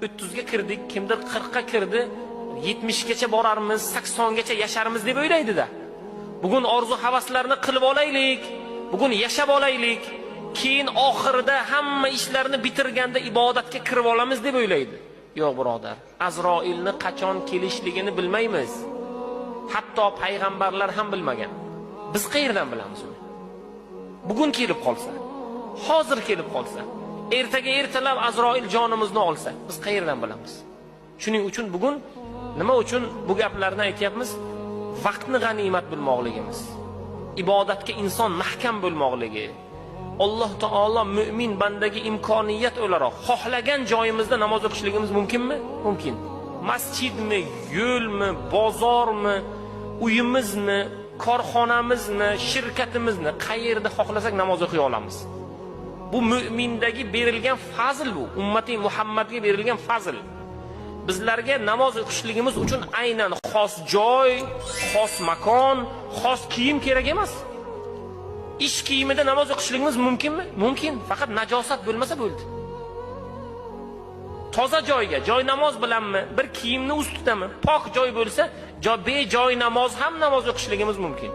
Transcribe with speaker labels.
Speaker 1: 30 ga kirdik, kimdir 40 ga kirdi, 70 gacha borarmiz, 80 gacha yasharmiz deb o'ylaydi-da. Bugun orzu havaslarni qilib olaylik, bugun yashab olaylik, keyin oxirida hamma ishlarni bitirganda ibodatga kirib olamiz deb o'ylaydi. Yo'q birodar, Azroilni qachon kelishligini bilmaymiz. Hatto payg'ambarlar ham bilmagan. Biz qayerdan bilamiz uni? Bugun kelib qolsa, hozir kelib qolsa, ertaga ertalab Azroil jonimizni olsa, biz qayerdan bilamiz? Shuning uchun bugun nima uchun bu gaplarni aytyapmiz? Vaqtni g'animat bilmoqligimiz, ibodatga inson mahkam bo'lmoqligi. Alloh taolo mo'min bandaga imkoniyat o'laroq xohlagan joyimizda namoz o'qishligimiz mumkinmi? Mumkin. Masjidmi, yo'lmi, bozormi, uyimizmi, korxonamizmi, shirkatimizni, qayerda xohlasak namoz o'qiy olamiz. Bu mo'mindagi berilgan fazl bu, ummati Muhammadga berilgan fazl. Bizlarga namoz o'qishligimiz uchun aynan xos joy, xos makon, xos kiyim kerak emas. Ish kiyimida namoz o'qishligimiz mumkinmi? Mumkin. Faqat najosat bo'lmasa bo'ldi. Toza joyga, joy namoz bilanmi, bir kiyimni ustidami, pok joy bo'lsa, bejoy namoz ham namoz o'qishligimiz mumkin.